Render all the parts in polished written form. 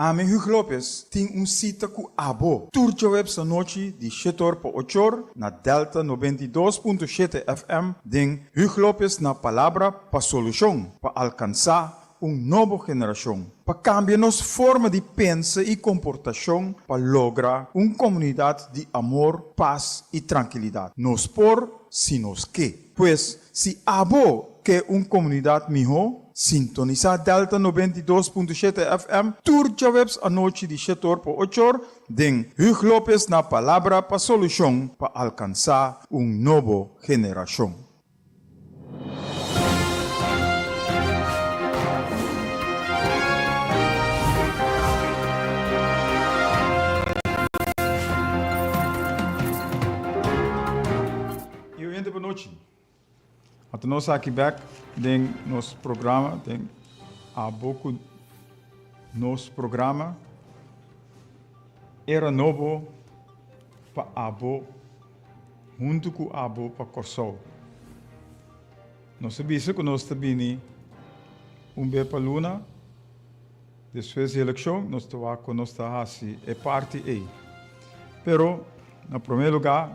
Ami Hugo Lopez tin un sita ku abo tur djaweps anochi di shetor pa ochor na Delta 92.7 FM den Hugo Lopez na Palabra pa Solushon pa alkansá un nobo generashon, pa kambia nos forma di pensa i komportashon pa logra un komunidat di amor, pas i trankilidat. Nos por si nos ke. Pues, si abo ke un komunidat mihó, sintonisá Delta 92.7 FM tur djaweps anochi di shetor pa ochor den Huug Lopez na Palabra pa Solushon pa alkansá un nobo generashon. Y oyente bon nochi. Anto nos aki bek den nos programa, den Abo ku nos programa Era Nobo pa Abo huntu ku abo pa Kòrsou. Nos a bisa ku nos ta bini un be pa luna, despues di elekshon nos ta wak ku nos ta hasi e parti ei. Pero na promé lugá,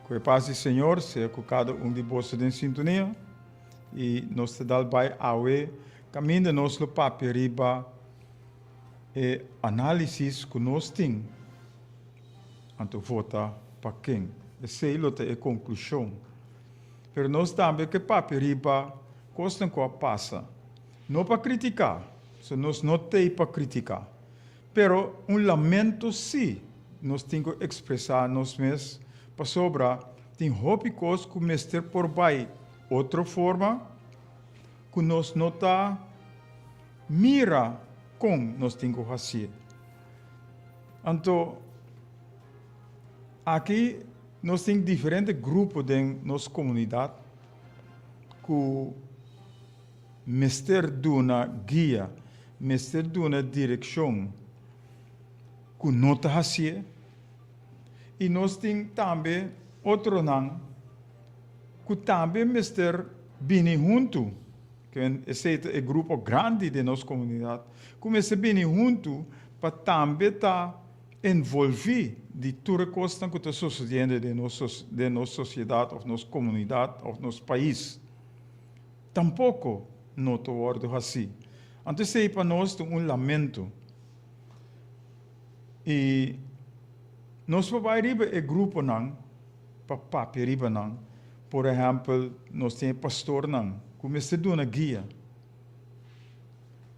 ku e pas di Señor sea ku kada un di boso den sintonia i nos ta dal bai awe kaminda nos lo papia riba e análisis ku nos tin. Anto vota pa ken? Esei lo ta e konklushon. Pero nos tambe ke papia riba kosnan ku a pasa. No pa kritiká, so nos no t'ei pa kritiká. Pero un lamento sí nos tin ku ekspresá nos mes pasobra tin hopi kos ku mester por bai otro forma ku nos no ta mira kon nos tin ku hasié. Anto, aki nos tin diferente grupo den nos komunidat ku mester duna guia, mester duna direkshon ku no ta hasié. I nos tin tambe otronan ku tambe mester bini huntu, esei ta e grupo grandi den nos komunidat, ku mester bini huntu pa tambe ta envolví di tur e kosnan ku ta sosodiendo den nos den nos sosiedat òf nos komunidat òf nos pais. Tampoko no ta wòrdu hasí. Anto esei pa nos ta un lamento. I nos por bai riba e gruponan pa papia riba nan. Por ehèmpel, nos tin e pastornan ku mester duna guia.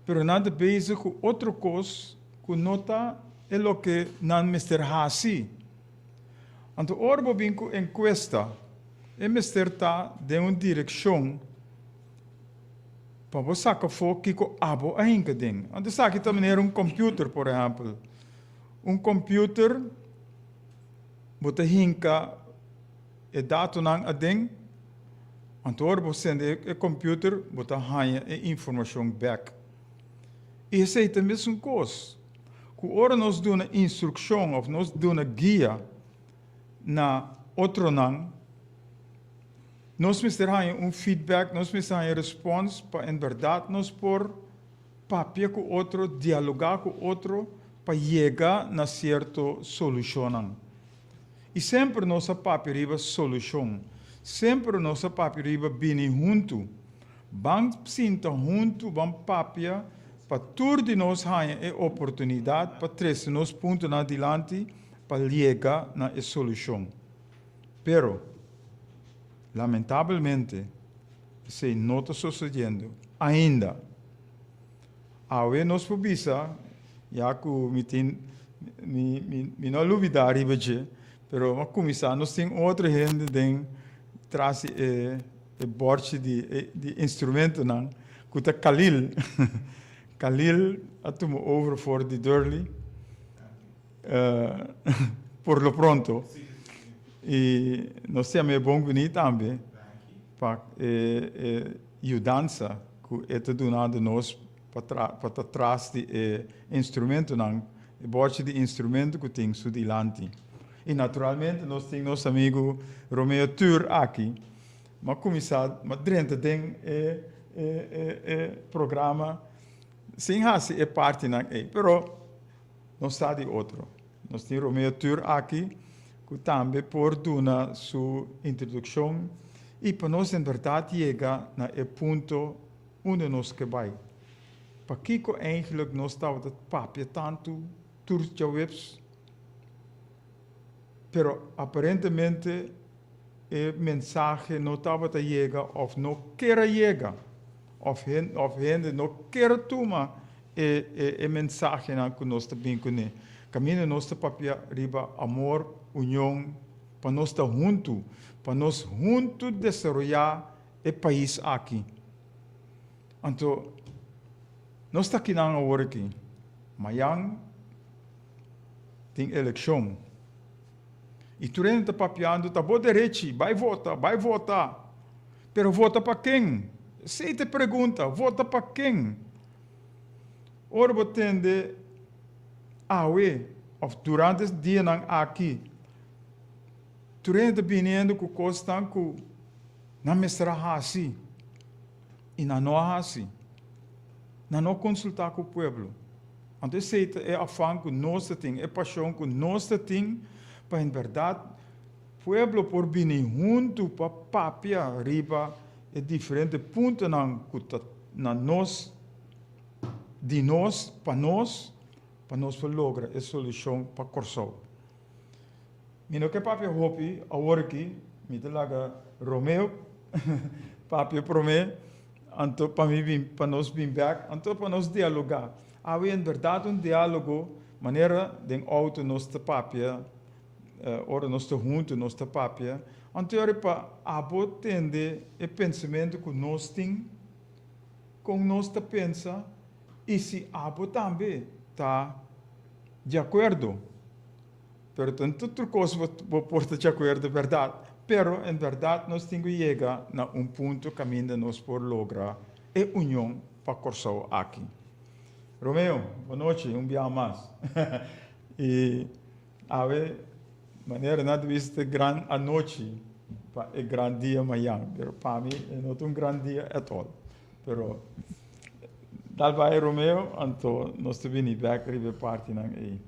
Pero nan ta bezig ku otro kos ku no ta e loke nan mester hasi. Anto ora bo bin ku enkuesta, e mester ta den un direkshon pa bo saka afó kiko abo a hinka den. Anto esaki ta manera un kòmpiuter, por ehèmpel. Un kòmpiuter bo ta hinka e datonan aden, anto ora bo sende e computer bo ta haña e informashon bek. I esei ta mesun kos ku ora nos duna instrukshon òf nos duna guia na otronan, nos mester haña un feedback, nos mester haña respons pa en bèrdat nos por papia ku otro, dialogá ku otro pa yega na sierto solushonnan. I semper nos a papia riba solushon. Semper nos a papia riba bini huntu. Ban sinta huntu, ban papia pa tur di nos haña e oportunidat pa trese nos puntonan dilanti pa yega na e solushon. Pero, lamentabelmente, esei no ta sosodiendo ainda. Awe nos por bisa, ya ku mi tin, mi, mi, mi no a lubidá riba dje, pero mi a kuminsá, nos tin otro hende den tras di e, e bòrchi di e, di instrumentonan, ku ta Khalil. Khalil a tuma over for di Durley, por lo pronto. I nos tin a bon bini tambe pa e, e yudansa ku e ta dunando nos pa tra pa ta tras di e instrumentonan, e bòrchi di instrumento ku tin su dilanti. I naturalmente nos tin nos amigu Romeo Tur aki. M'a kuminsá, m'a drenta den e e e e programa. Sin hasi e partinan ei. Pero nos sa di otro. Nos tin Romeo Tur aki ku tambe por duna su introdukshon i pa nos en bèrdat yega na e punto unda nos ke bai. Pakiko eigenlijk nos tabata papia tantu tur djaweps? Pero aparentemente e mensahe no tabata yega òf no ker a yega òf òf hende no ker a tuma e e e mensahenan ku nos ta bin kuné. Kaminda nos ta papia riba amor, union, pa nos ta huntu, pa nos huntu desaroyá e pais aki. Anto nos ta kinan awor aki. Mayan tin elekshon. I tur hende ta papiando, ta bo derechi, bai vota, bai vota. Pero vota pa ken? Esei ta e pregunta, vota pa ken? Ora bo tende awe of durante es dianan aki, tur hende ta biniendo ku kosnan ku nan mester a hasi i nan no a hasi. Nan no konsultá ku pueblo. Anto esei ta e afan ku nos ta tin, e pashon ku nos ta tin pa en bèrdat pueblo por bini huntu pa papia riba e diferente puntonan ku ta na nos, di nos, pa nos, pa nos por logra e solushon pa Kòrsou. Mi no ke papia hopi awor aki, mi ta laga Romeo papia promé, anto pa mi bin, pa nos bin bèk, anto pa nos dialogá. Awe en bèrdat un diálogo, manera den outo nos ta papia, ora nos ta huntu nos ta papia, anto yori pa abo tende e pensamentu ku nos tin, kon nos ta pensa, i si abo tambe ta di akuerdo. Pero ta tur kos bo por ta di akuerdo, bèrdat. Pero en bèrdat nos tin ku yega na un punto kaminda nos por logra e union pa Kòrsou aki. Romeo, bon nochi un biaha mas. I awe manera nan ta bisa ta e gran anochi pa e gran dia mayan. Pero pa mi e no ta un gran dia at all. Pero dal bai Romeo, anto nos ta bini bèk riba e partinan ei.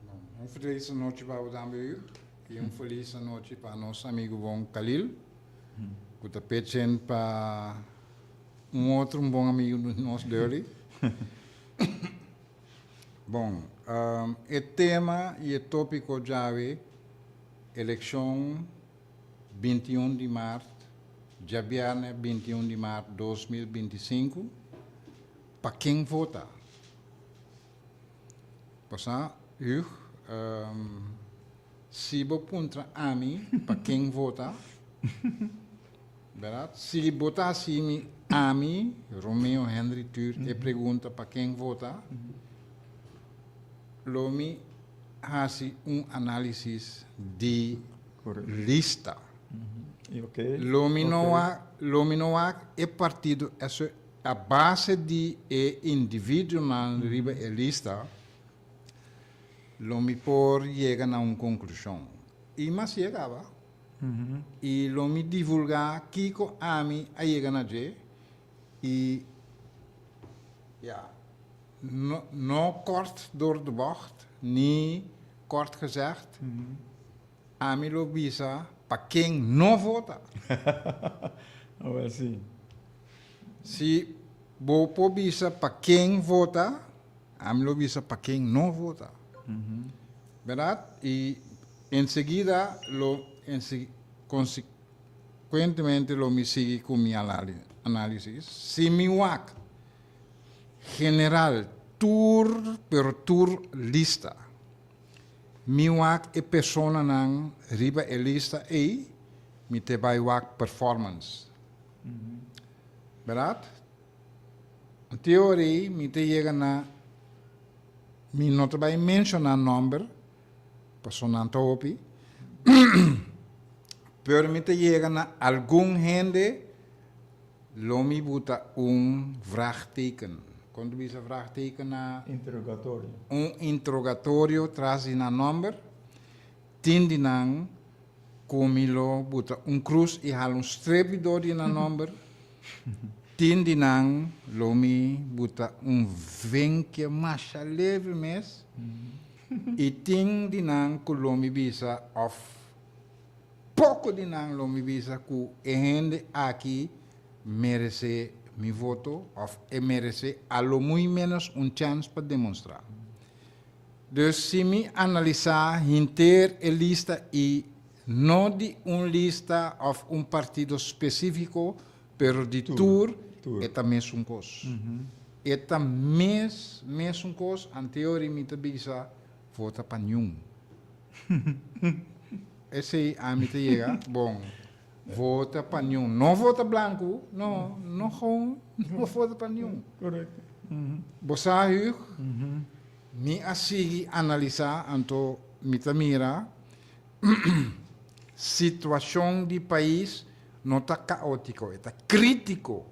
Bon, un felis anochi pa bo tambe Huug y un felis anochi pa nos amigo bon Khalil cu ta pechen pa un otro un bon amigo di nos Durley. Bon, e tema y e topico djawe eleccion 21 di maart, djabierne 21 di maart 2025, pa ken vota? Pasá, Hugh, si bo puntra ami pa ken vota, bèrdat? Si bo ta hasi mi ami, Romeo Henry Tuur, e pregunta pa ken vota, lo mi hasi un análisis di lista. Lo mi no wak, lo mi no wak e partido A base di e individuonan riba e lista lo mi por yega na un konklushon. I mas yega aba. I lo mi divulgá kiko ami a yega na dje i ya, no no kort door de bocht ni kort gezegd, Ami lo bisa pa ken no vota. Awel si. Si bo por bisa pa ken vota, ami lo bisa pa ken no vota. Berdad? I enseguida lo consecuentemente lo mi sigui cu mi analisis. Si mi wak general tur pero tur lista. Mi wak e personanan riba e lista ei, mi te bai wak performance. Berdad? Te ora ei mi te yega na, mi no ta bai menciona nomber, paso nan ta hopi, pero mi ta yega na algun hende Lo mi buta un vraagteken. Kon ta bisa vraagteken na? Interrogatorio. Un interrogatorio tras di nan nomber. Tin di nan ku mi lo buta un krus i hala un strepi dor di nan nomber. Tin di nan lo mi buta un venke masha leve mes i tin di nan ku lo mi bisa òf poko di nan lo mi bisa ku e hende aki meresé mi voto òf e meresé a lo muy ménos un chèns pa demonstrá. Dus si mi analisá henter e lista i no di un lista òf un partido spesífiko pero di tur e ta mesun kos. E ta mes mesun kos anteori mi ta bisa vota pa niun. Esei ami ta yega bon vota pa niun no vota blanku no no gewoon no vota pa niun. Bo sa Hugh mi a sigui analisa anto mi ta mira Situashon di pais no ta kaótiko, e ta krítiko.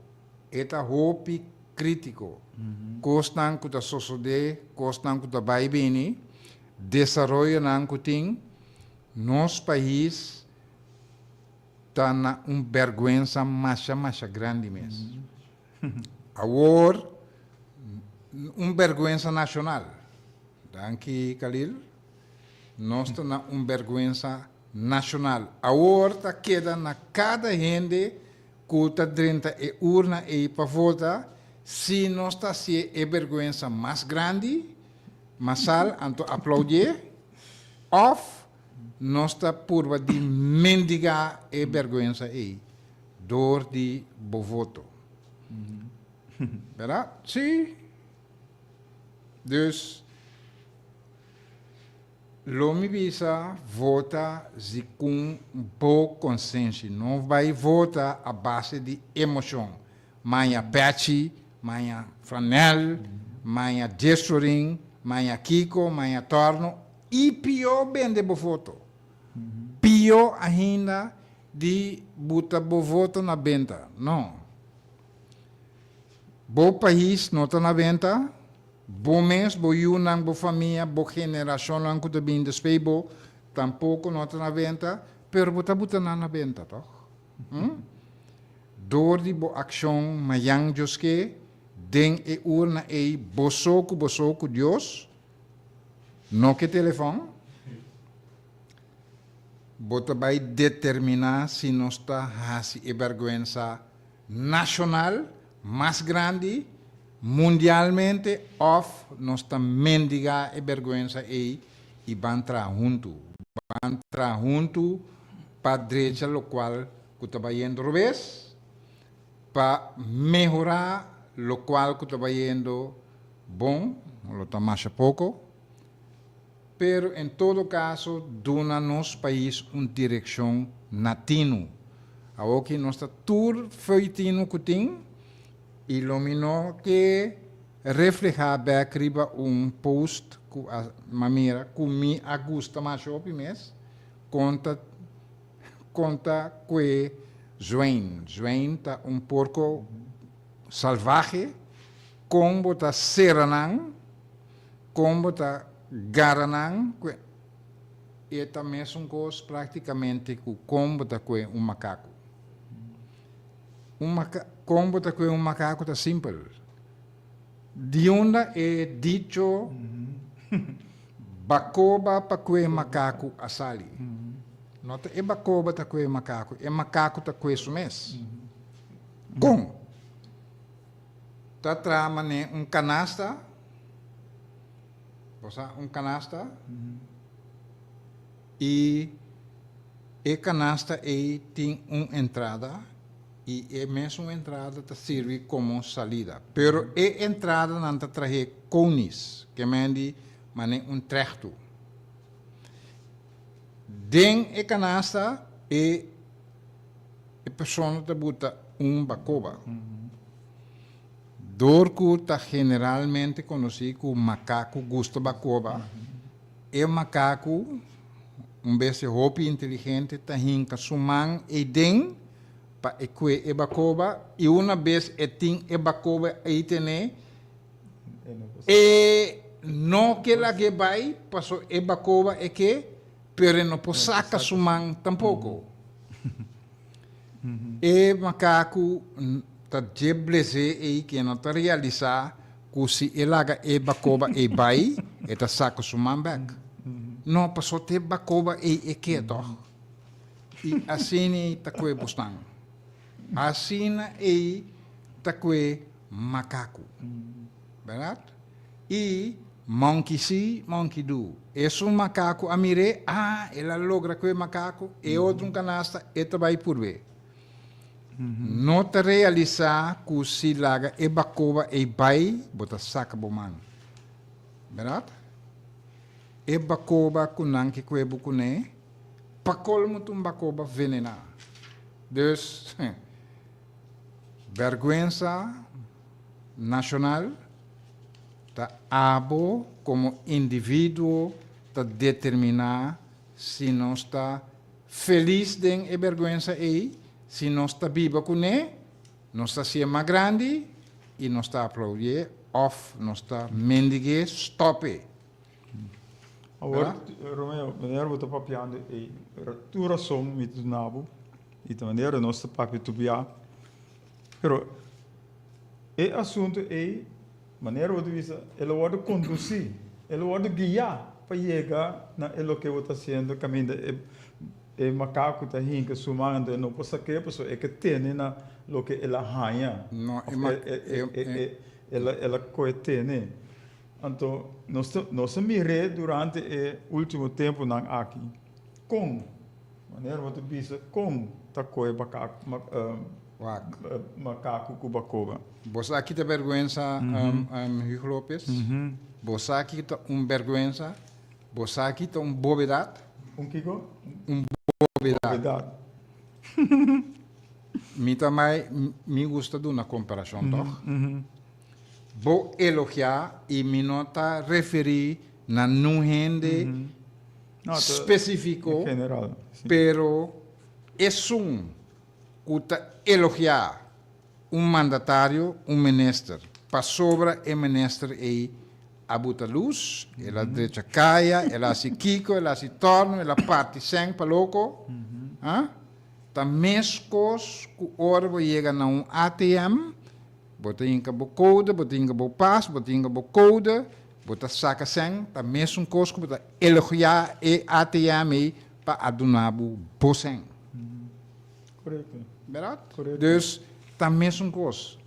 E ta hopi krítiko. Kosnan ku ta sosodé, kosnan ku ta bai bini, desaroyonan ku tin, nos pais ta na un bèrgwensa masha masha grandi mes. Awor, un bèrgwensa nashonal. Danki Khalil. Nos ta na un bèrgwensa nashonal. Awor ta keda na kada hende ku ta drenta e urna ei pa vota, si nos ta hasié e bèrgwensa mas grandi, masal, anto aplaudié, òf nos ta purba di mendigá e bèrgwensa ei dor di bo voto. Bèrdat? Sí. Dus. Lo mi bisa vota zikun bo konsenshi. No bai vota a base di emoshon. Maña pechi, maña flanel, maña diestorin, maña kiko, maña torno i pió bende bo voto. Pió ainda di buta bo voto na benta. No. Bo pais no ta na benta. Bo mes, bo yunan, bo famia, bo generashonnan ku ta bini despues bo, tampoko no ta na benta, pero bo ta buta nan na benta, tòg? Hm? Dor di bo akshon mayan Dios ke, den e urna ei, bo so ku bo so ku Dios, no ke telefòn, bo ta bai determiná si nos ta hasi e bèrgwensa nashonal mas grandi mundialmente òf nos ta mendigá e bèrgwensa ei i ban traha huntu. Ban traha huntu pa drecha lokual ku ta bayendo robes, pa mehorá lokual ku ta bayendo bon, lo ta masha poko, pero en todo kaso duna nos pais un direkshon na tinu. Awoki nos ta tur fo'i tinu ku tin i lo mi no ke reflehá bèk riba un post ku a m'a mira ku mi a gusta masha hopi mes kon ta kon ta kue zwijn. Zwijn ta un porko salvahe kon bo ta sera nan. Kon bo ta gara nan ku e ta mesun kos praktikamente ku kon bo ta kue un makaku. Un maka, kon bo ta kue un makaku ta simpel. Di unda e dicho bakoba pa kue makaku a sali? No ta e bakoba ta kue makaku, e makaku ta kue su mes. Kon? Ta traha manera un kanasta. Bo sa un kanasta? I e kanasta ei tin un entrada i e mesun entrada ta sirbi komo salida. Pero e entrada nan ta trah'é konis, ke men di manera un trèktu. Den e kanasta e e persona ta buta un bakoba. Dor ku ta generalmente konosí ku makaku gusta bakoba, e makaku, un bestia hopi inteligente, ta hinka su man eiden pa e kue e bakoba i una bes e tin e bakoba ei tené, e no ke lag'é bai paso e bakoba e ke, pero e no por saka su man tampoko. E makaku. Ta dje blesé ei ku e no ta realisá ku si e laga e bakoba ei bai, e ta saka su man bèk. No, pasobra ta e bakoba ei e ke tòg. I asina ei ta kue bosnan. Asina ei ta kue makaku. Bèrdat? I monkey see, monkey do. Esun makaku a mir'é, ah, el a logra kue makaku, e otro un kanasta, e ta bai purb'é. No ta realisá ku si laga e bakoba ei bai, bo ta saka bo man. Bèrdat? E bakoba ku nan ke kue bo kuné, pa kolmo ta un bakoba venená. Dus, bèrgwensa nashonal ta abo komo individuo ta determiná si nos ta Felis den e bèrgwensa ei, si nos ta biba kuné, nos ta hasié mas grandi i nos ta aplaudié òf nos ta mendig'é stòp'é. Awor, Romeo, manera bo ta papiando ei, tur rason mi ta duna bo, i ta manera nos ta papia tur bia, pero e asuntu ei, Manera bo ta bisa, e lo wòrdu kondusí, e lo wòrdu guiá pa yega na e loke bo ta hasiendo kaminda e e makaku ta hinka su man anto e no por sak'é pasobra e ke tene na loke el a haña No, òf e ma e e e e e el a el a kohe tene. Anto nos ta nos a mir'é durante e último tempunan aki kon Manera bo ta bisa kon ta koe bakaku Wak. makaku ku bakoba. Bo sa ki ta bèrgwensa, Hugo Lopez? Bo sa ki ta un bèrgwensa? Bo sa ki ta un bobedat? Un kiko? Un bobedat. Bobedat. Mi ta mai, mi gusta duna komparashon tòg. Bo elogiá i mi no ta referí na nun hende spesífiko, pero esun ku ta elogiá un mandatario, un minister, pasobra e minister ei a buta lus, el a drecha kaya, el a hasi kiko, el a hasi tòrnu, el a parti sèn pa loko, ta meskos ku ora bo yega na un ATM, Bo ta hinka bo koude, bo ta hinka bo pas, bo ta hinka bo koude, bo ta saka sèn, ta mesun kos ku bo ta elogiá e ATM ei pa a duna bo bo sèn. Korekto. Bèrdat? Korekto. Dus ta mesun kos.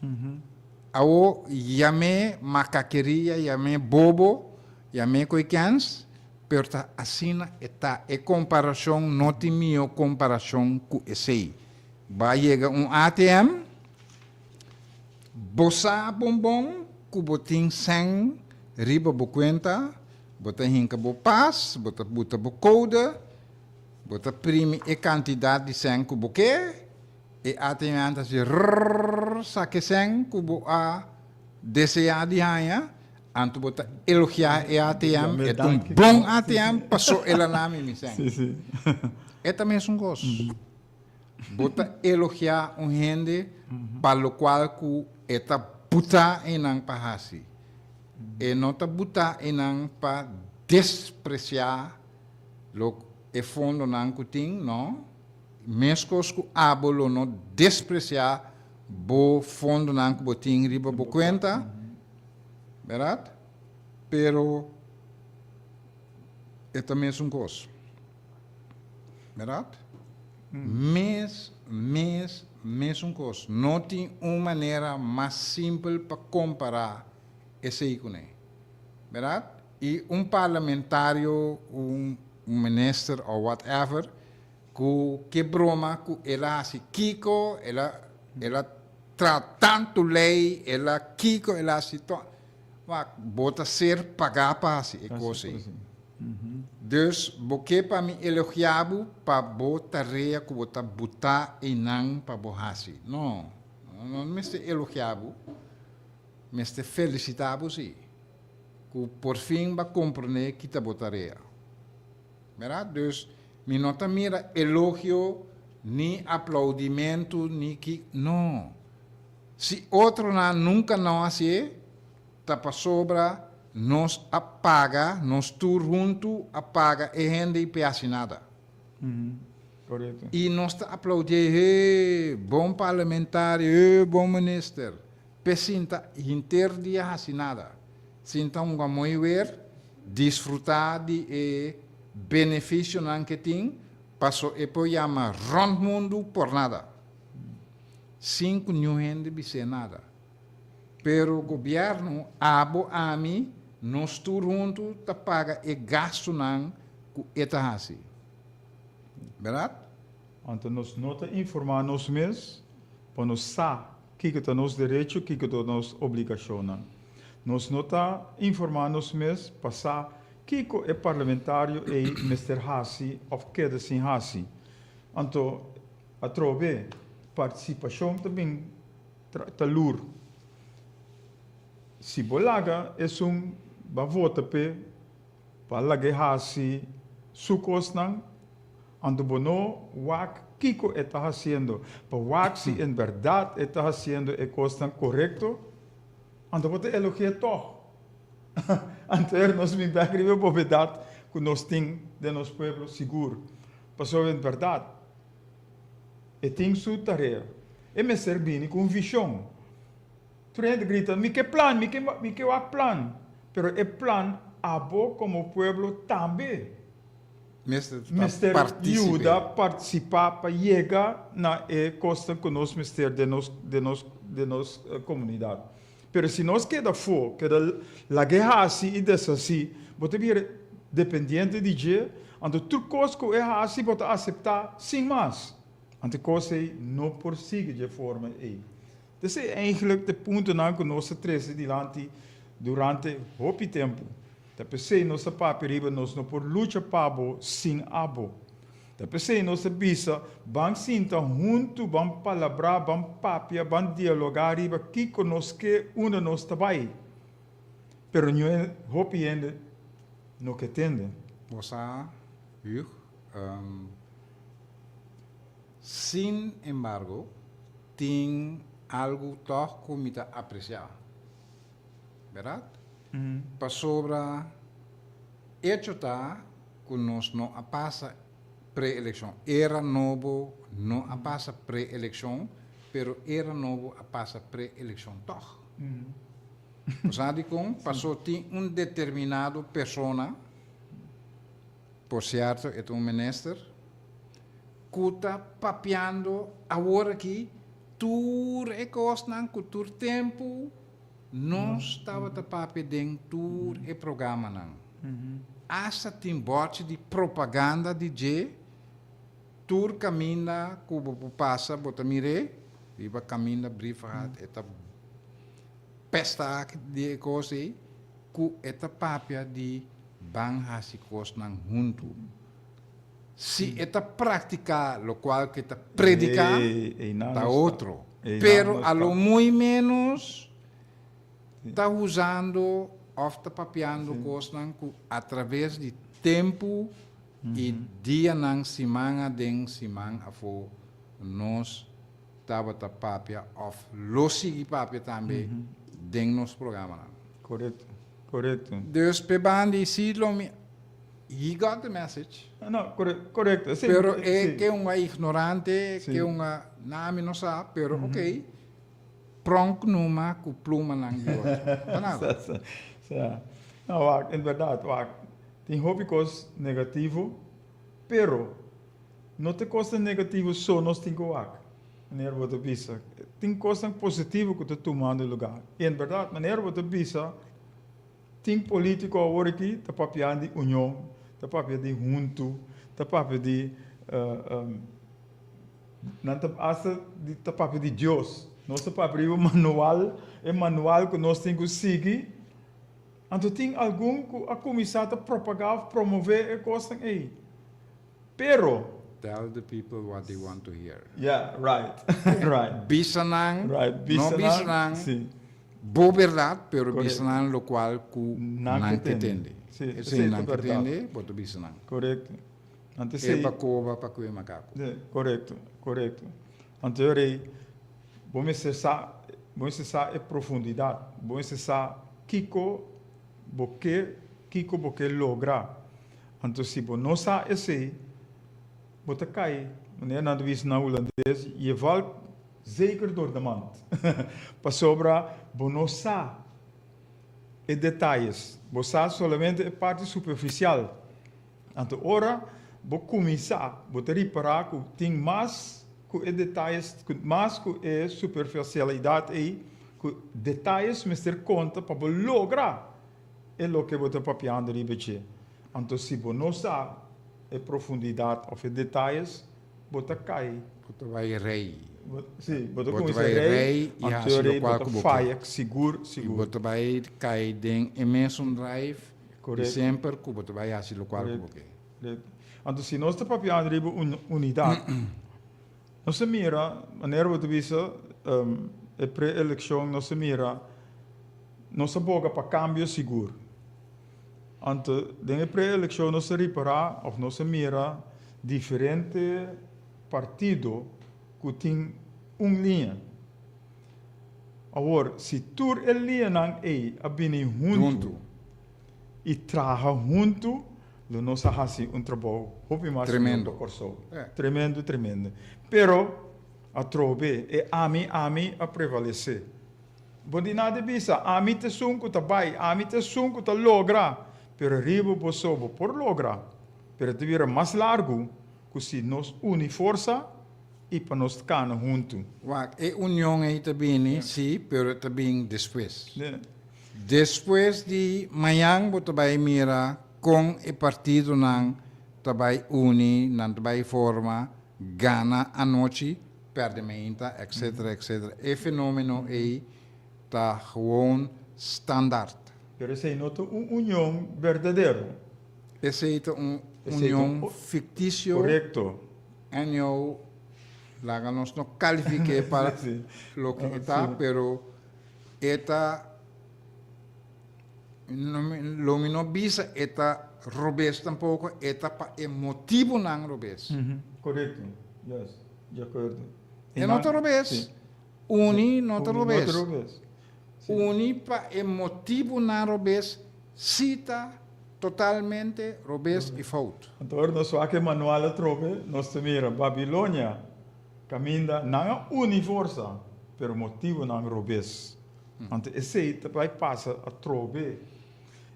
Awor yam'é makakeria, yam'é bobo, yam'é koe kèns, pero ta asina e ta. E komparashon no tin mihó komparashon ku esei. Bo a yega un ATM, Bo sa bon bon ku bo tin sèn riba bo kuenta, bo ta hinka bo pas, bo ta buta bo koude, bo ta primi e kantidat di sèn ku bo ke, e ATM ta hasi rrrr saka e sèn ku bo a deseá di haña, anto bo ta elogiá e ATM, e ta un bon ATM paso el a na mi mi sèn. E ta mesun kos. Bo ta elogiá un hende pa lokual ku e ta butá einan pa hasi. E no ta butá einan pa despresiá lo e fondonan ku tin, no. Meskos ku abo lo no despresiá bo fondonan ku bo tin riba bo kuenta, bèrdat? Pero e ta mesun kos. Bèrdat? Mes, mes, mesun kos. No tin un manera mas simpel pa kompará esei kuné. Bèrdat? I un parlamentario, un minister òf whatever ku ke broma ku el a hasi kiko, el a el a traha tantu lei, el a kiko, el a hasi to. Wak, bo ta ser pagá pa hasi e kos ei. Dus bo ke pa mi elogiá bo pa bo tarea ku bo ta butá einan pa bo hasi? No, no mester elogiá bo, mester felisitá bo sí, ku por fin bo a komprendé ki ta bo tarea. Bèrdat? Dus mi no ta mira elogio ni aploudimentu ni ki, no. Si otronan nunka no hasié, Ta pasobra nos a paga, nos tur huntu a paga e hende i p'e hasi nada. Korekto. I nos ta aplaudié, he, bon parlamentario, he, bon minister. P'e sinta henter dia hasi nada. Sinta hunga mooi weer, disfrutá di e benefisionan ke tin, paso e por yama rònt mundu por nada. Sin ku niun hende bis'é nada. Pero gobièrnu, abo, ami, nos tur huntu ta paga e gastunan ku e ta hasi. Bèrdat? Anto nos no ta informá nos mes pa nos sa kiko ta nos derecho, kiko ta nos obligashonnan. Nos no ta informá nos mes pa sa kiko e parlamentario ei mester hasi òf keda sin hasi. Anto atrobe partisipashon ta bin ta lur. Si bo laga esun ba vota p'e pa lag'e hasi su kosnan, anto bo no wak kiko e ta hasiendo. Pa wak si en bèrdat e ta hasiendo e kosnan korekto, anto bo ta elogi'é tòg. Anto er nos bin bèk riba e bobedat ku nos tin den nos pueblo sigur. Pasobra en bèrdat e tin su tarea. E mester bini ku un vishon. Tur hende grita, Mi ke plan, mi ke, mi ke wak plan. Pero e plan abo komo pueblo tambe Mester ta mester partícipe. yuda partisipá pa yega na e kosnan ku nos mester den nos, den nos, den nos komunidat. Pero si nos keda afó, keda lag'é hasi i deshasí, bo ta bira dependiente di dje, anto tur kos ku e hasi bo ta aseptá sin mas. Anto e kos ei no por sigui dje forma ei. Esei eigenlijk ta e puntonan ku nos a trese dilanti durante hopi tempu. Ta p'esei nos a papia riba nos no por lucha pa bo sin abo. Ta p'esei nos a bisa ban sinta huntu, ban palabrá, ban papia, ban dialogá riba kiko nos ke, unda nos ta bai. Pero niun hopi hende no ke tende. Bo sa, Hugh, Sin embargo, tin algu tòg ku mi ta apresiá, bèrdat? Pasobra echo ta ku nos no a pasa pre-elekshon. Era nobo no a pasa pre-elekshon, pero era nobo a pasa pre-elekshon tòg. Bo sa dikon? Paso tin un determinado persona, por sierto e ta un minister, ku ta papiando awor aki tur e kosnan ku tur tempu nos tabata papia den tur e programanan. Asta tin bòrchi di propaganda di dje tur kaminda ku bo por pasa bo ta mir'é riba kaminda Brievengat e ta pesta di e kos ei ku e ta papia di ban hasi kosnan huntu. Si e ta practica locual cu e ta predica, ta otro. Pero a lo muy menos ta usando of ta papiando cosnan cu a traves di tempo y dianan, siman aden, siman afo, nos tabata papia of lo sigui papia tambe den nos programanan. Correcto, correcto. Dus p'e banda y si lo mi. He got the message. No, correcto. Sí, pero e ke un ignorante, ke un na mi no sa, pero mm -hmm. ok. Pronk numa ku pluma nan di otro. Ta nada. Sa. No, wak, en verdad, wak. Tin hopi kos negativo, pero no te kosnan negativo so nos tin ku wak. Manera bo ta bisa. Tin kosnan positivo ku ta tumando lugar. I en verdad, manera bo ta bisa, Tin politico awor aki ta papia di union, ta papia di huntu, ta papia di nan ta hasta di ta papia di Dios. Nos ta papia riba manual, e manual cu nos tin cu sigui. Anto tin algun cu a cuminsa ta propaga of promove e cosnan ey. Pero. Tell the people what they want to hear. Yeah, right, right. Bisa nan, Right, no bisa bisa nan, nan sí. bo berdad, pero bisa Correcto. nan locual cu Nan nan ke ke tende. tende. Sí, Esei esei ta nan ke berdad. tende, bo ta bisa nan. Correcto. Anto E esei. pa koba pa kue makaku. Sí, correcto, correcto. Anto yo rei, bo mester sa, bo mester sa e profundidad, bo mester sa kiko bo ke, kiko bo ke logra. Anto si bo no sa esei, Bo ta kai, manera nan ta bisa na hulandes, je valt zeker door de mand. Pasobra bo no sa e detayes, bo sa solamente e parti superficial. Anto ora bo kuminsá, bo ta ripará ku tin mas ku e detayes, ku mas ku e superficialidad ei, ku detayes mester konta pa bo logra e loke bo ta papiando riba dje. Anto si bo no sa e profundidad of e detayes, bo ta kai. Bo ta bai rei. Si, bo ta kuminsá rei, i anto hasi rei bo lokual ta ku bo ke. faya sigur, I sigur. bo ta bai kai den e mesun drive di semper ku bo ta bai hasi lokual ku bo ke. Korekto. Anto si nos ta papiando riba un unidat, nos ta mira, manera bo ta bisa, e pre-elekshon nos ta mira, nos ta boga pa kambio sigur. Anto den e pre-elekshon nos ta ripará òf nos ta mira diferente partido ku tin un liña. Awor, si tur e liñanan ei a bini huntu i traha huntu, lo nos a hasi un trabou hopi mas mihó pa Kòrsou. Tremendo, tremendo. Pero atrobe e ami, ami a prevalesé. Bo di nada bisa, Ami ta esun ku ta bai, ami ta esun ku ta logra. Pero riba bo so bo por logra, pero e ta bira mas largu ku si nos uni forsa i pa nos kana huntu. Wak, e union ei ta bini, sí, pero e ta bin despues. Despues di mañan bo ta bai mira kon e partidonan ta bai uni, nan ta bai forma, gana anochi. Perde meinta, etcetera, etcetera. E fenomeno ei ta gewoon standaard. Pero esei no ta un union berdadero. Esei ta un union ficticio. Correcto. Anyhow, laga nos no califique pa loke e ta, pero e ta, lo mi no bisa e ta robes tampoco, e ta pa e motibonan robes. Correcto, yes. Di akuerdo. E no ta robes. Uni no ta robes. No ta robes. Uni pa e motibunan robes si ta totalmente robes i fout. Anto ora nos wak e manual atrobe, nos ta mira Babilonia kaminda nan a uni forsa, pero motibunan robes. Anto esei ta bai pasa atrobe.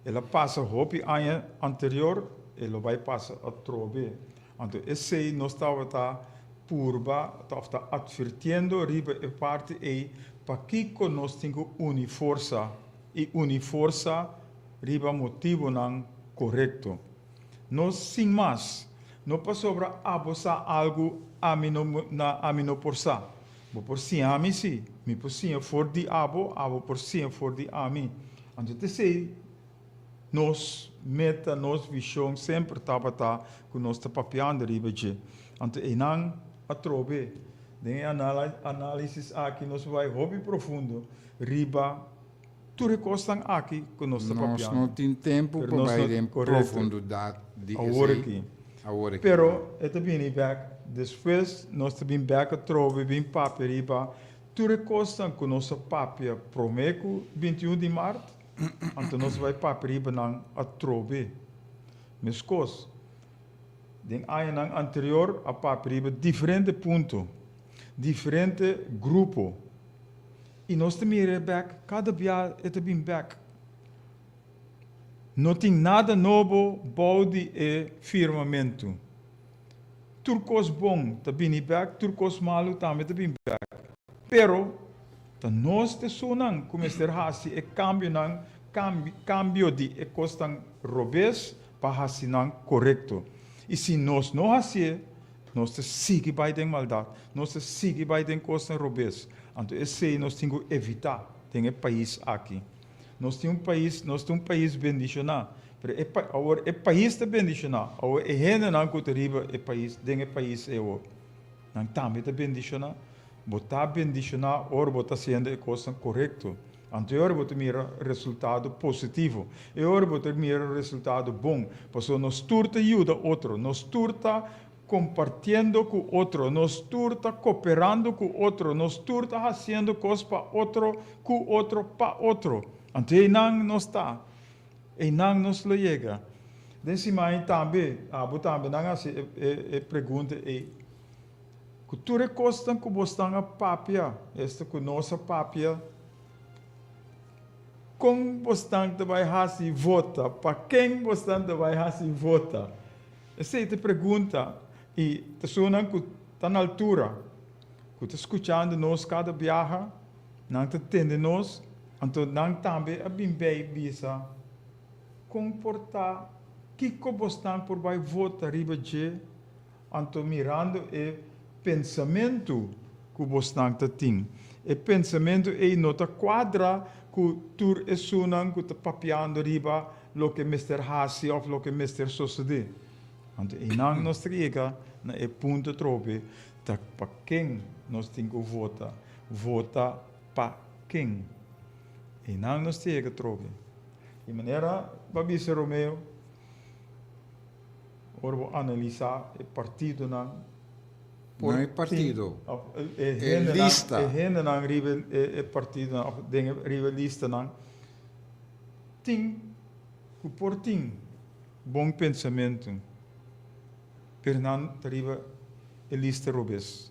El a pasa hopi aña anterior, e lo bai pasa atrobe. Anto esei nos tabata purba òf ta atvertiendo riba e parti ei pakiko nos tin ku uni forsa i uni forsa riba motibonan korekto. No sin mas, no pasobra abo sa algu ami no na ami no por sa. Bo por siña mi si, mi por siña for di abo, abo por siña for di ami. Anto t'esei Nos meta, nos vision semper tabata cu nos ta papiando riba dje. Anto eynan atrobe den e analisis aki nos bai hopi profundo riba tur e cosnan aki cu nos ta papiando. Nos no tin tempo pa bai den profundidad di esey awor aki. Awor aki. Pero e ta bini bek despues, nos ta bin bek atrobe bin papia riba tur e cosnan cu nos a papia prome cu 21 di maart. Anto nos bai papia riba nan atrobe. Meskos, den añanan anterior a papia riba diferente punto, diferente grupo. I nos ta mira e bèk, kada bia e ta bin bèk. No tin nada nobo bou di e firmamentu. Tur kos bon ta bini bèk, tur kos malu tambe ta bin bèk. Pero ta nos t'esunnan ku mester hasi e kambionan, kambio di e kosnan robes pa hasi nan korekto. I si nos no hasié, nos ta sigui bai den maldat, nos ta sigui bai den kosnan robes. Anto esei nos tin ku evitá den e pais aki. Nos tin un pais, nos ta un pais bendishoná, pero e awor e pais ta bendishoná, awor e hendenan ku ta riba e pais, den e pais ei awor, nan tambe ta bendishoná. Bo ta bendishoná ora bo ta hasiendo e kosnan korekto. Anto e ora bo ta mira resultado positivo. E ora bo ta mira resultado bon. Pasobra nos tur ta yuda otro. Nos tur ta kompartiendo ku otro. Nos tur ta koperando ku otro. Nos tur ta hasiendo kos pa otro, ku otro, pa otro. Anto einan nos ta. Einan nos lo yega. Den siman tambe, abo tambe nan hasi e pregunta ei. Ku tur e kosnan ku bosnan a papia, esta ku nos a papia, kon bosnan ta bai hasi vota? Pa ken bosnan ta bai hasi vota? Esei ta e pregunta i ta esunnan ku ta na altura, ku ta skuchando nos kada biaha, nan ta tende nos, anto nan tambe a bin bei bisa, Kon por ta kiko bosnan por bai vota riba dje? Anto mirando e pensamentu ku bosnan ta tin, e pensamentu ei no ta kuadra ku tur esunnan ku ta papiando riba loke mester hasi òf loke mester sosodé. Anto einan nos ta yega na e punto atrobe ta pa ken nos tin ku vota, vota pa ken. Einan nos ta yega atrobe. Di manera bo a bisa Romeo, ora bo analisá e partidonan por No e partido, tin, e e hendenan, lista. e hendenan riba e partidonan òf den e riba e listanan tin ku por tin bon pensamentu, pero nan ta riba e lista robes.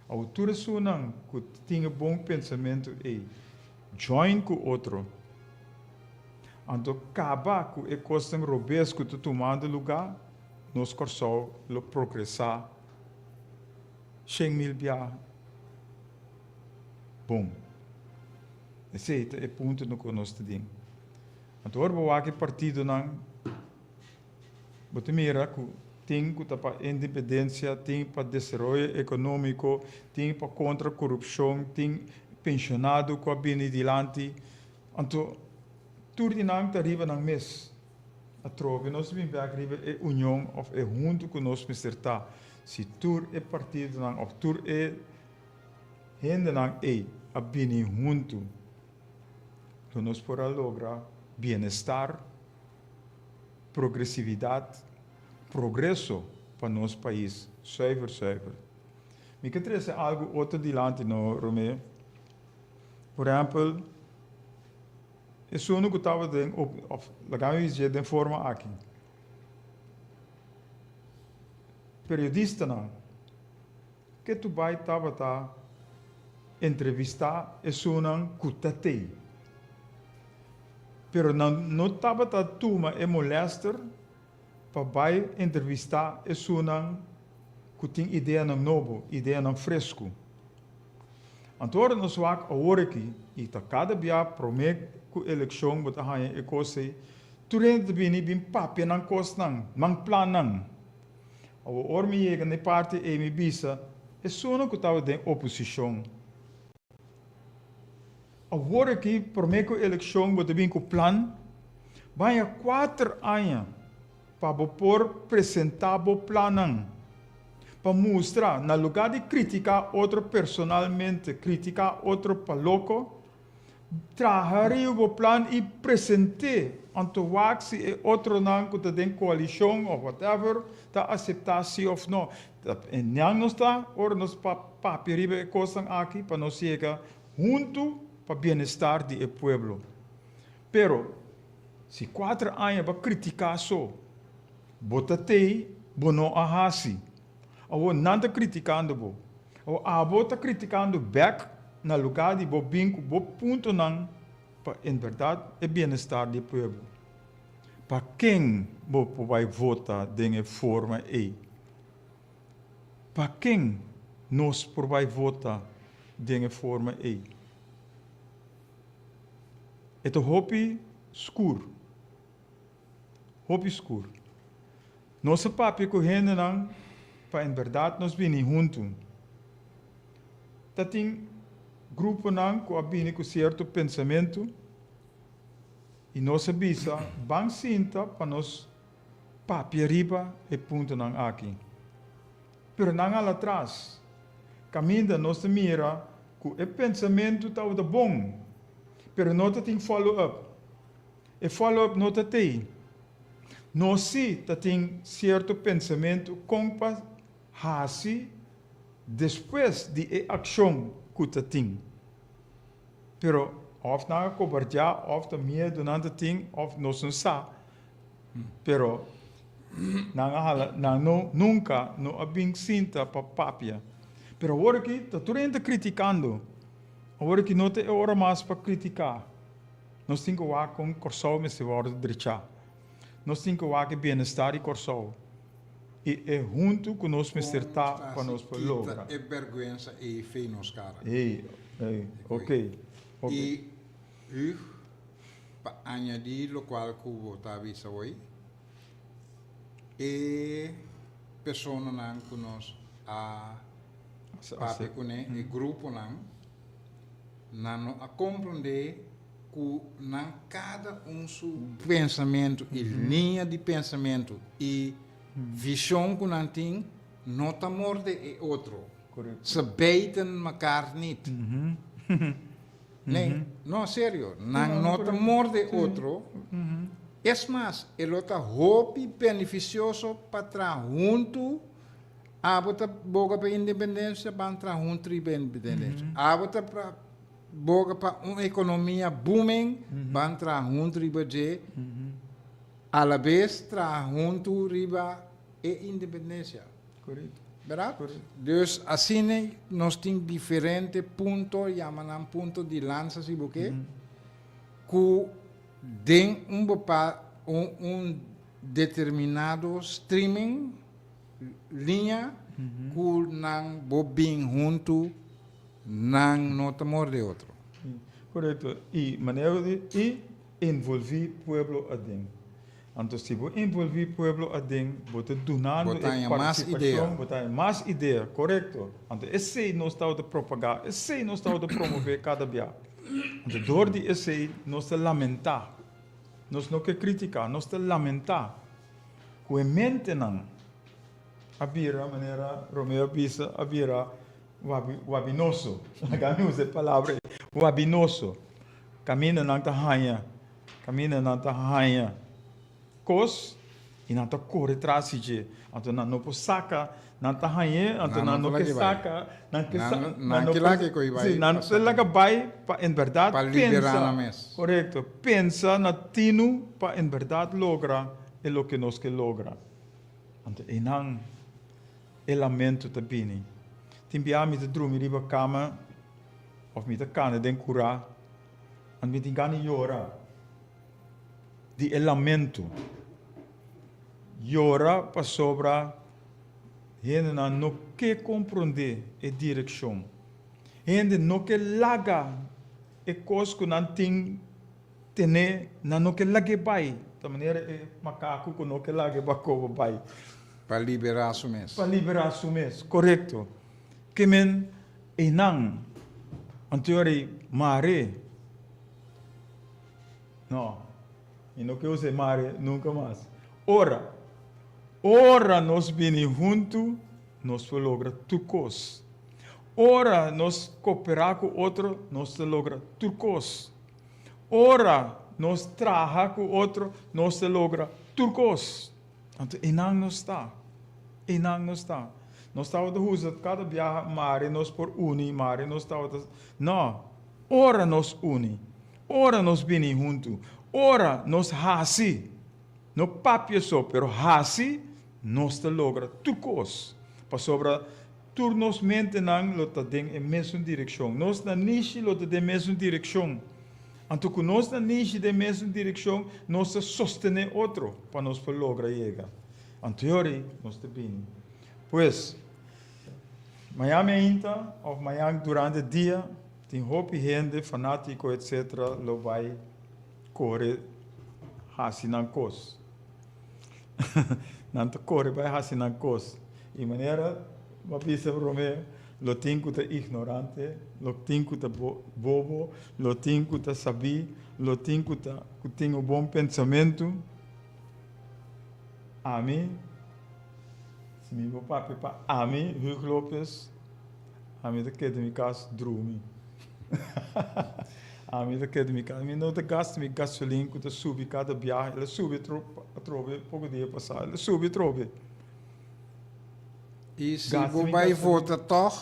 Awor tur esunnan ku tin e bon pensamentu ei join ku otro. Anto kaba ku e kosnan robes ku ta tumando lugá, nos Kòrsou lo progresá 100,000 biaha. Bon. Esei ta e puntonan ku nos ta den. Anto ora bo wak e partidonan, bo ta mira ku tin ku ta pa independensia, tin pa desaroyo ekonómiko, tin pa kontra korupshon, tin penshonado ku a bini dilanti. Anto tur di nan ta riba nan mes. Atrobe nos bin bek riba e union of e huntu ku nos mester ta. Si tur e partidonan of tur e hendenan ei a bini huntu, lo nos por a logra bienestar, progresividat, progreso pa nos pais zuiver zuiver. Mi ke trese algu otro dilanti no Romeo. Por ehempel, esun ku tabata den of laga mi bis'e den forma aki, periodistanan ke tu bai tabata entrevistá esunnan ku ta tei, pero nan no tabata tuma e molèster pa bai entrevistá esunnan ku tin ideanan nobo, ideanan fresku. Anto ora nos wak awor aki, i ta kada bia promé ku elekshon bo ta haña e kos ei, tur hende ta bini bin papia nan kosnan, nan plannan. Awor ora mi yega na e parti ei mi bisa esunnan ku tabata den oposishon, Awor aki promé ku elekshon bo ta bin ku plan, baña kuater aña pa bo por presentá bo plannan, pa mustra, na lugá di kritiká otro personalmente, kritiká otro pa loko, traha riba bo plan i present'é, anto wak si e otronan ku ta den koalishon òf whatever ta aseptá sí òf no. E nan nos ta ora nos papia riba e kosnan aki pa nos yega huntu pa bienestar di e pueblo. Pero si kuater aña bo a kritiká so, bo ta tei bo no a hasi. Awor nan ta kritikando bo. Awor abo ta kritikando bèk na lugá di bo bin ku bo puntonan pa en bèrdat e bienestar di e pueblo. Pa ken bo por bai vota den e forma ei? Pa ken nos por bai vota den e forma ei? E ta hopi skur, hopi skur. Nos a papia ku hendenan pa en bèrdat nos bini huntu. Ta tin gruponan ku a bini ku sierto pensamentu i nos a bisa ban sinta pa nos papia riba e puntonan aki. Pero nan hala tras. Kaminda nos ta mira ku e pensamentu tabata bon, pero no ta tin follow up. E follow up no ta tei. Nos si ta tin sierto pensamentu kon pa hasi despues di e akshon ku ta tin. Pero òf nan a kobardiá òf ta miedu nan ta tin òf nos no sa. Pero nan a hala, nan no nunka no a bin sinta pa papia. Pero awor aki ta tur hende ta kritikando. Awor aki no ta e ora mas pa kritiká. Nos tin ku wak kon Kòrsou mester wòrdu drechá. Nos tin ku wak e bienestar di Kòrsou i e huntu ku nos mester ta pa nos por logra. Kita e bèrgwensa ei fei nos kara. Ei, ei, ok, ok. I Hug, pa añadí lokual ku bo ta bisa hoy, e personanan ku nos a papia kuné, e gruponan, nan no a komprondé ku nan kada un su pensamentu i liña di pensamentu i vishon ku nan tin no ta morde e otro. Ze bijten mekaar niet. Nee, no, serio. Nan no ta morde otro. Es mas, e lo ta hopi benefisioso pa traha huntu. Abo ta boga pa independensia, ban traha huntu riba independensia. Abo ta boga pa un ekonomia booming, ban traha huntu riba dje. Alabes traha huntu riba e independensia. Berdad? Dus asina nos tin diferente punto, yama nan punto di lansa si bo ke, ku den un bepaal, un un determinado streaming, liña, ku nan bo bin huntu, nan no ta morde otro. Korekto. I manera di i envolví pueblo aden. Anto si bo envolví pueblo aden, bo ta dunando Bo ta e haña mas idea. partisipashon, bo ta haña mas idea, korekto. Anto esei nos tabata propagá, esei nos tabata promové kada bia. Anto dor di esei nos ta lamentá, nos no ke kritiká, nos ta lamentá ku e mentenan a bira, manera Romeo a bisa, a bira wabi, wabinoso. Laga mi usa e palabra ei, wabinoso. Kaminda nan ta haña Kaminda nan ta haña kos i nan ta kore tras di dje. Anto nan no por saka, nan ta hañ'é, anto nan no ke saka, nan ke sa, nan no por, si, nan ta laga bai pa en bèrdat pensa, korekto, pensa na tinu pa en bèrdat logra e loke nos ke logra. Anto einan e lamento ta bini. Tin bia mi ta drumi riba kama òf mi ta kana den kurá. Anto mi tin gana di yora di e lamento. Yora pasobra hendenan no ke komprondé e direkshon. Hende no ke laga e kos ku nan tin tené, nan no ke lag'é bai. Ta manera e makaku ku no ke laga e bakobo bai. Pa liberá su mes. Pa liberá su mes, korekto. Ke men Einan, anto e rei mare. No, mi no ke usa e mare nunka mas. Ora, ora nos bini huntu, nos por logra tur kos. Ora nos koperá ku otro, nos ta logra tur kos. Ora nos traha ku otro, nos ta logra tur kos. Anto einan nos ta. Einan nos ta. Nos tabata usa kada biaha mare nos por uni, mare nos tabata. No, ora nos uni, ora nos bini huntu, ora nos hasi, no papia so, pero hasi, nos ta logra tur kos. Pasobra tur nos mentenan lo ta den e mesun direkshon. Nos nanishi lo ta den mesun direkshon. Anto ku nos nanishi den mesun direkshon, nos ta sostené otro pa nos por logra yega. Anto yori nos ta bini. Pues, mañan meinta òf mañan durante dia tin hopi hende fanátiko etsetera lo bai kore hasi nan kos. Nan ta kore bai hasi nan kos. I manera bo a bisa promé, lo tin ku ta ignorante, lo tin ku ta bobo, lo tin ku ta sabí, lo tin ku ta ku tin un bon pensamentu. Ami, si mi por papia pa ami, Huug Lopez, ami ta keda mi kas drumi. Ami ta keda mi kas, mi no ta gasta mi gasolin ku ta subi kada biaha, el a subi atrobe poko dia pasá, el a subi atrobe. I si bo bai vota tòg,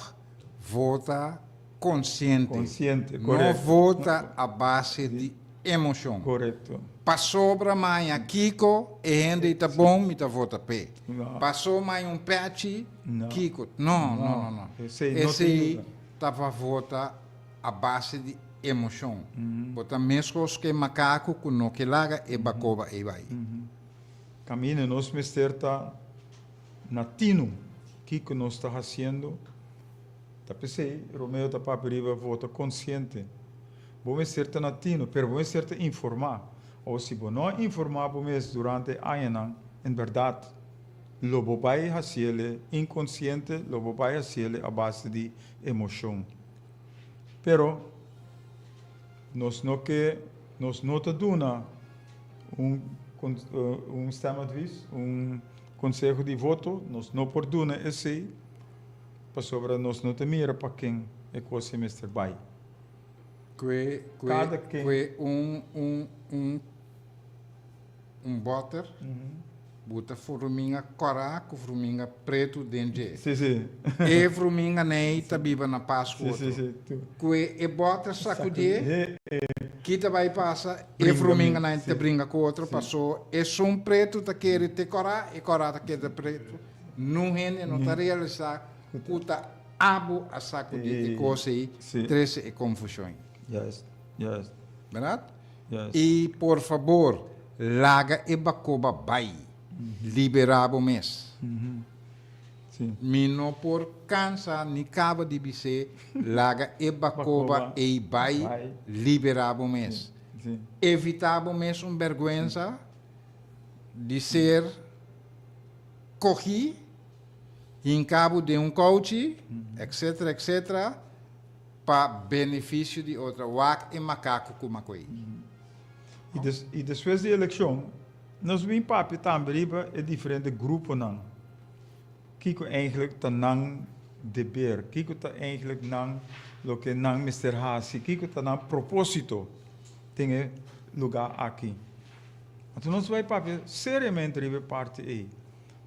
vota konsiente. Konsiente, korekto. No vota a base di. emoshon. Korekto. Pasobra maña kiko e hende ta bon, mi ta vota p'e. No. Paso maña un pechi, No. kiko. No, no, no, no. Esei no ta Esei yuda. ta pa vota a base di emoshon. Bo ta meskos ku e makaku ku no ke laga e bakoba ei bai. Kaminda nos mester ta na tinu kiko nos ta hasiendo. Ta p'esei Romeo ta papia riba vota konsiente. Bo mester ta na tinu, pero bo mester ta informá. O si bo no a informá bo mes durante e añanan, en bèrdat lo bo bai hasiele inkonsiente, lo bo bai hasiele a base di emoshon. Pero nos no ke, nos no ta duna un un stemadvies, un konseho di voto, nos no por duna esei pasobra nos no ta mira pa ken e kos ei mester bai. Kue kue Kada ken. Kue un un un un bòter buta fruminga kòrá ku fruminga pretu den dje. Sí, sí. E fruminga nei ta biba na pas ku Sí, otro. sí, sí. Tu. Kue e bòter sakudié, Sakudié e. ki ta bai pasa? E Bringa fruminga mi. nei ta Sí. bringa ku otro Sí. pasó esun pretu ta kere te kòrá, e kòrá ta kere te pretu. Nun hende no ta realisá ku ta abo a sakudí e kos ei, trese e konfushon ei. Juist, juist. Bèrdat? Juist. I por fabor, laga e bakoba bai. Liberá bo mes. Sí. Mi no por kansa ni kaba di bis'é, laga e bakoba ei bai, liberá bo mes. Sí. Evitá bo mes un bèrgwensa di ser kogí. Hinka bo den un kouchi, etc. Etc. Pa benefisio di otro. Wak e makaku ku makoei. I des, i despues di elekshon, nos bin papia tambe riba e diferente gruponan. Kiko eigenlijk ta nan deber? Kiko ta eigenlijk nan loke nan mester hasi? Kiko ta nan proposito den e lugá aki? Anto nos bai papia seriamente riba e parti ei.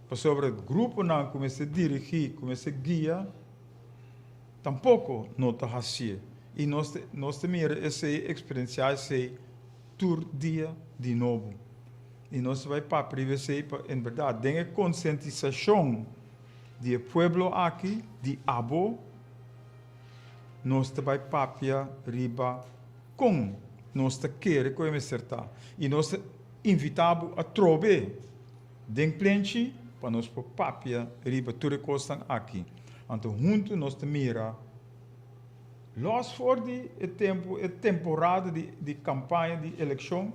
Pasobra gruponan ku mester dirigí, ku mester guia, tampoko no ta hasié. I nos ta nos ta mira esei, eksperensiá esei tur dia di nobo. I nos ta bai papia riba esei pa en bèrdat den e konsientisashon di e pueblo aki, di abo, nos ta bai papia riba kon nos ta kere ku e mester ta. I nos ta invitá bo atrobe. Den plenchi pa nos por papia riba tur e kosnan aki. Anto huntu nos ta mira los for di e tempu, e temporada di di kampaña di elekshon,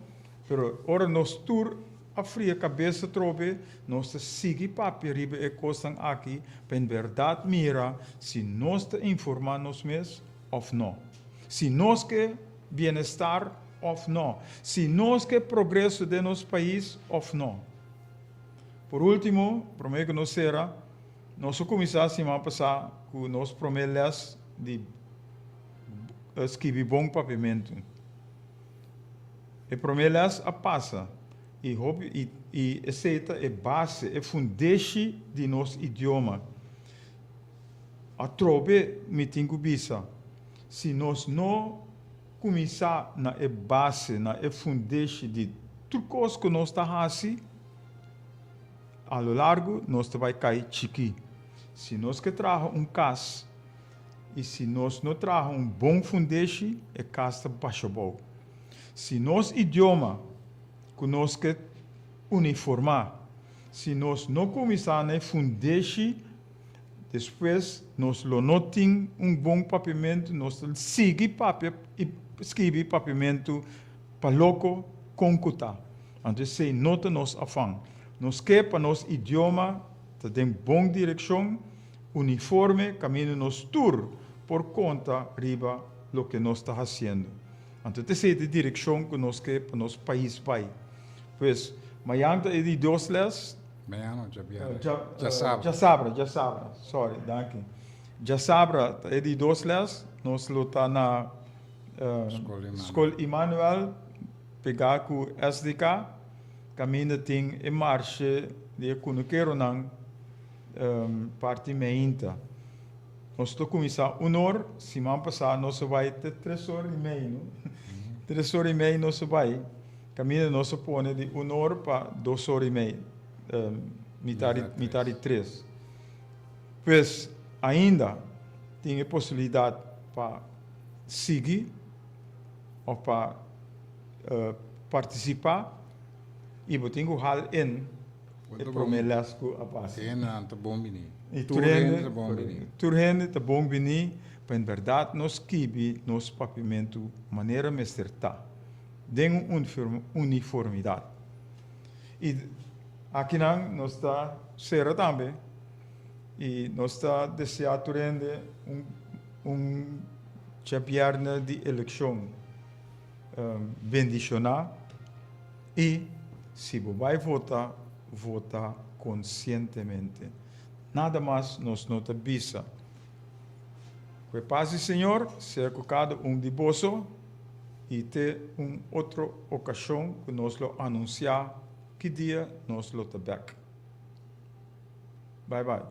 pero ora nos tur a fria kabes atrobe, nos ta sigui papia riba e kosnan aki pa en bèrdat mira si nos ta informá nos mes òf no. Si nos ke bienestar òf no. Si nos ke progreso den nos pais òf no. Por último, promé ku nos sera, nos a kuminsá siman pasá ku nos promé lès di skibi bon papiamentu. E promé lès a pasa i hopi i i esei ta e base, e fundeshi di nos idioma. Atrobe mi tin ku bisa, si nos no kuminsá na e base, na e fundeshi di tur kos ku nos ta hasi, a lo largu nos ta bai kai chikí. Si nos ke traha un kas i si nos no traha un bon fundeshi, e kas ta basha abou. Si nos idioma ku nos ke uniformá, si nos no kuminsá na e fundeshi, Despues nos lo no tin un bon papiamentu, nos ta sigui papia i skibi papiamentu pa loko kon ku ta. Anto esei no ta nos afan. Nos ke pa nos idioma ta den bon direkshon, uniforme, kaminda nos tur por konta riba loke nos ta hasiendo. Anto ta esei ta e direkshon ku nos ke pa nos pais bai. Pues, mayan ta e di dos les. Mañana o djabièrnè? Djasabra. Djasabra, djasabra. Sorry, danki. Djasabra ta e di dos les. Nos lo ta na Skol Immanuel, pegá ku SDK, kaminda tin e marshe di e kunukeronan parti meinta. Nos ta kuminsá un or, siman pasá nos a bai te tres or i mei, no? 3 or i mei nos a bai, kaminda nos a pone di un or pa 2 or i mei, mitar di 3. Pues ainda tin e posibilidat pa sigui òf pa partisipá i bo tin ku hal in e promé les ku a pasa. Hende ta bon bini. I tur hende ta bon bini. Tur hende ta bon bini pa en bèrdat nos skibi nos papiamentu manera mester ta, den un uniformidat. I akinan nos ta sera tambe i nos ta deseá tur hende un un djabièrnè di elekshon bendishoná i si bo bai vota, vota konsientemente. Nada mas nos no ta bisa. Ku e pas di Señor sea ku kada un di boso i te un otro okashon ku nos lo anunsiá ki dia nos lo ta bèk. Bai bai.